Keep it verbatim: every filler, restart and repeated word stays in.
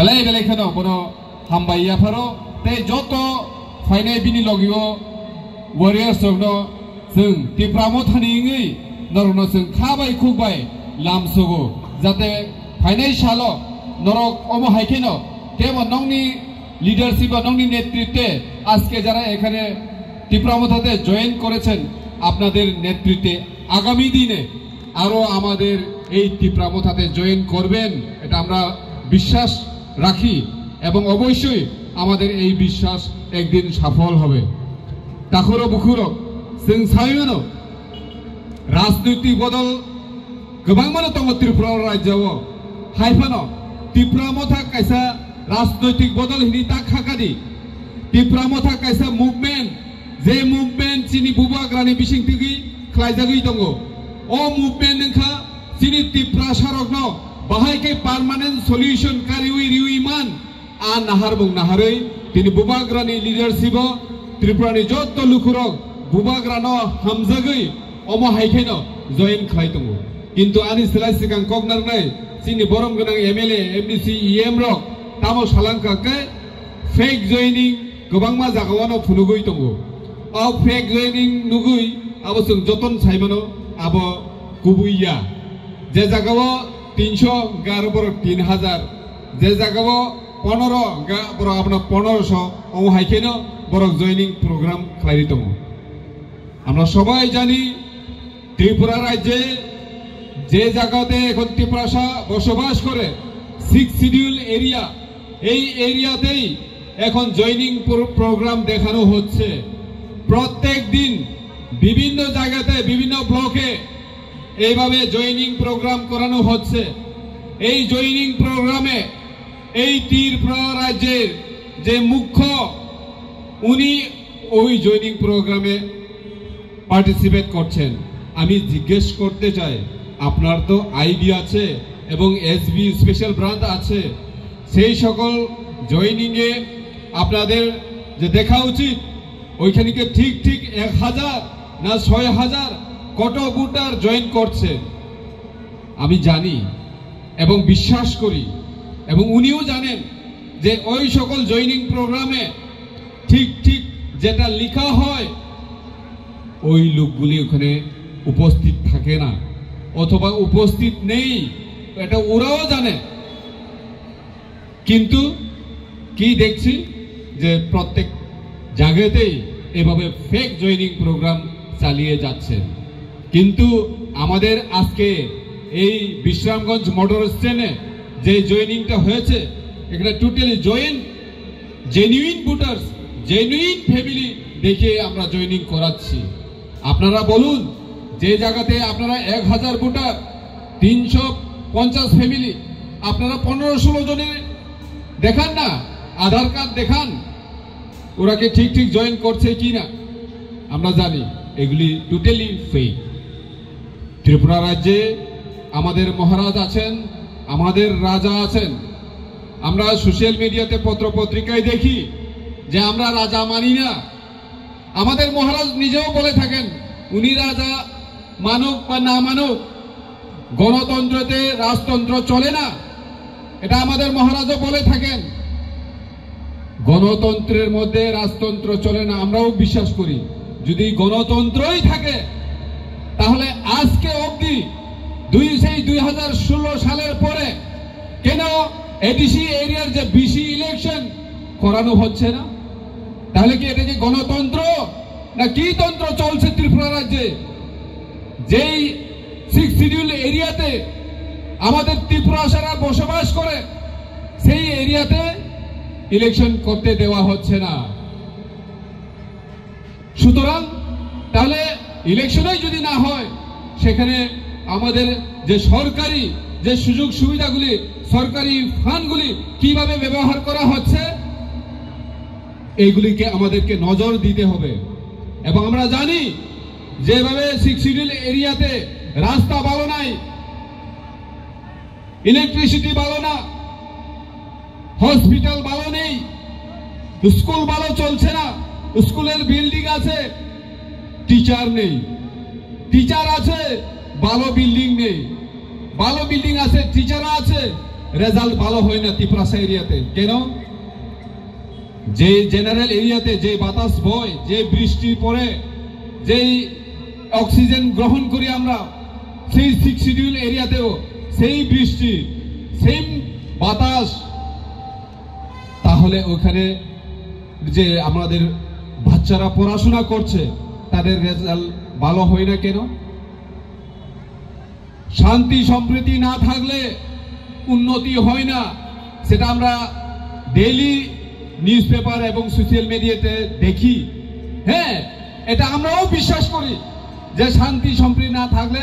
Belai belai kheno bono hambai yapharo tei joto phainai bini logio warriors rokno chwng Tipra Mothani wngwi norokno chwng kha bai khuk bai lamsogo, jate phainai salo norok omo hai kheno tebo nokni leadership o nokni netritwe aske jara ekhane Tipra Mothate join korechen, apnader netritwe agami dine আরো আমাদের এই তিপ্রা মথাতে জয়েন করবেন, এটা আমরা বিশ্বাস রাখি এবং অবশ্যই আমাদের এই বিশ্বাস একদিন সফল হবে। Takhuro bukhuro, chwng saimano, rajnoitik bodol kwbangmano tongo Tripura rajyo o, hai phano Tipra Motha kaisa rajnoitik bodol hini ta khakadi. Tipra Motha kaisa movement, je movement chini bubagrani bising twi khlaijagwi tongo. O movement wngkha chini Tiprasa rokno bahai khe permanent solution kariwi riwi man, a naharmung naharwi tini bubagrani leadership o Tripurani jotto lukurok bubagrano hamjagwi omo hai kheno join khlai tongo. Kintu ani slai swkang kok narwknai chini borom gwnang M L A, M D C, E M rok tamo salangkha khe fake joining kwbangma jagao no phunugwi tongo. O fake joining nugwi abo chwng joton saimano abo kubui ya. Je jagao tinsho hwnkhe aro borok tin hajar, je jagao ponoro hwnkhe borok abono ponorosho, omo hai kheno borok joining program khlaiwi tongo. আমরা সবাই জানি ত্রিপুরা রাজ্যে যে জায়গাতে এখন তিপ্রাসা বসবাস করে, six schedule area, এই এরিয়াতেই এখন জয়েনিং প্রোগ্রাম দেখানো হচ্ছে। প্রত্যেক দিন বিভিন্ন জায়গাতে, বিভিন্ন ব্লকে এইভাবে জয়েনিং প্রোগ্রাম করানো হচ্ছে। এই জয়েনিং প্রোগ্রামে এই ত্রিপুরা রাজ্যের যে মুখ্য, উনি ওই জয়েনিং প্রোগ্রামে পার্টিসিপেট করছেন। আমি জিজ্ঞেস করতে চাই, আপনার তো আইবি আছে এবং এসবি স্পেশাল ব্রাঞ্চ আছে, সেই সকল জয়েনিংয়ে আপনাদের যে দেখা উচিত, ওইখানে কি ঠিক ঠিক এক হাজার না ছয় হাজার কত ভোটার জয়েন করছে? আমি জানি এবং বিশ্বাস করি, এবং উনিও জানেন যে ওই সকল জয়েনিং প্রোগ্রামে ঠিক ঠিক যেটা লেখা হয়, ওই লোকগুলি ওখানে উপস্থিত থাকে না, অথবা উপস্থিত নেই, এটা ওরাও জানে। কিন্তু কি দেখছি যে প্রত্যেক জায়গাতেই এভাবে ফেক জয়েনিং প্রোগ্রাম চালিয়ে যাচ্ছে। কিন্তু আমাদের আজকে এই বিশ্রামগঞ্জ মোটর স্ট্যান্ডে যে জয়েনিংটা হয়েছে, এখানে totally join, genuine voters, genuine family দেখে আমরা জয়েনিং করাচ্ছি। আপনারা বলুন, যে জায়গাতে আপনারা এক হাজার ভোটার, তিনশো পঞ্চাশ ফ্যামিলি, আপনারা পনেরো ষোলো জনে দেখান না, আধার কার্ড দেখান, ওরা কি ঠিক ঠিক জয়েন করছে কি না। আমরা জানি এগুলি টোটালি ফেক। ত্রিপুরা রাজ্যে আমাদের মহারাজ আছেন, আমাদের রাজা আছেন। আমরা সোশ্যাল মিডিয়াতে, পত্র পত্রিকায় দেখি যে আমরা রাজা মানি না। আমাদের মহারাজ নিজেও বলে থাকেন, উনি রাজা মানুক বা না মানুক, গণতন্ত্রতে রাজতন্ত্র চলে না, এটা আমাদের মহারাজও বলে থাকেন। গণতন্ত্রের মধ্যে রাজতন্ত্র চলে না, আমরাও বিশ্বাস করি। যদি গণতন্ত্রই থাকে, তাহলে আজকে অবধি দুই, সেই দুই হাজার ষোলো সালের পরে কেন এডিসি এরিয়ার যে বিসি ইলেকশন করানো হচ্ছে না? তাহলে কি এটা কি গণতন্ত্র না কি তন্ত্র চলছে ত্রিপুরা রাজ্যে? যেই সিক্স শিডিউল এরিয়াতে আমাদের ত্রিপুরা সারা বসবাস করে, সেই এরিয়াতে ইলেকশন করতে দেওয়া হচ্ছে না। সুতরাং তাহলে ইলেকশনই যদি না হয়, সেখানে আমাদের যে সরকারি যে সুযোগ সুবিধাগুলি, সরকারি ফান্ডগুলি কিভাবে ব্যবহার করা হচ্ছে, এইগুলিকে আমাদেরকে নজর দিতে হবে। এবং আমরা জানি যেভাবে সিক্স শিডিউল এরিয়াতে রাস্তা ভালো নাই, ইলেকট্রিসিটি ভালো না, হসপিটাল ভালো নেই, স্কুল ভালো চলছে না, স্কুলের বিল্ডিং আছে, টিচার নেই, টিচার আছে, ভালো বিল্ডিং নেই, ভালো বিল্ডিং আছে, টিচার আছে, রেজাল্ট ভালো হয় না তিপ্রাসা এরিয়াতে। কেন? যে জেনারেল এরিয়াতে যে বাতাস বয়, যে বৃষ্টি পড়ে, যেই অক্সিজেন গ্রহণ করি আমরা, সেই সিক্স শিডিউল এরিয়াতেও সেই বৃষ্টি, সেম বাতাস, তাহলে ওখানে যে আমাদের বাচ্চারা পড়াশোনা করছে, তাদের রেজাল্ট ভালো হয় না কেন? শান্তি সম্প্রীতি না থাকলে উন্নতি হয় না, সেটা আমরা ডেইলি নিউজ পেপার এবং সোশ্যাল মিডিয়াতে দেখি। হ্যাঁ, এটা আমরাও বিশ্বাস করি যে শান্তি সম্প্রীতি না থাকলে